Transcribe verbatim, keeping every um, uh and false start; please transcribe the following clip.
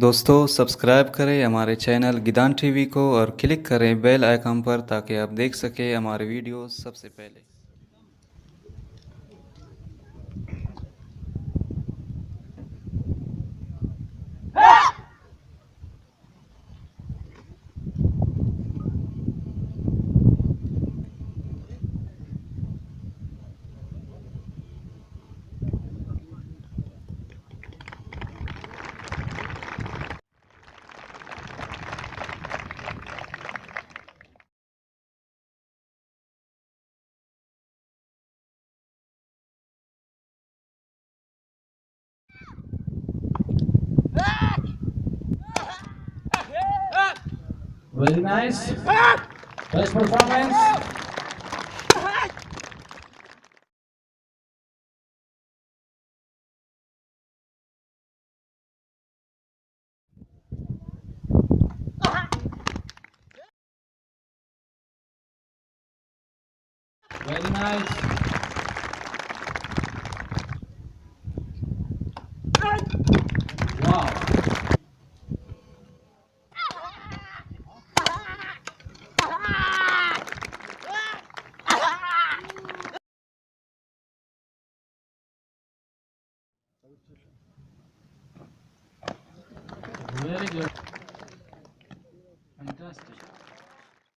دوستو، سبسکرائب کریں ہمارے چینل گدان ٹی وی کو اور کلک کریں بیل آئیکن پر، تاکہ آپ دیکھ سکیں ہمارے ویڈیوز سب سے پہلے۔ Very nice. Best performance. Very nice. Wow. Very good. Fantastic.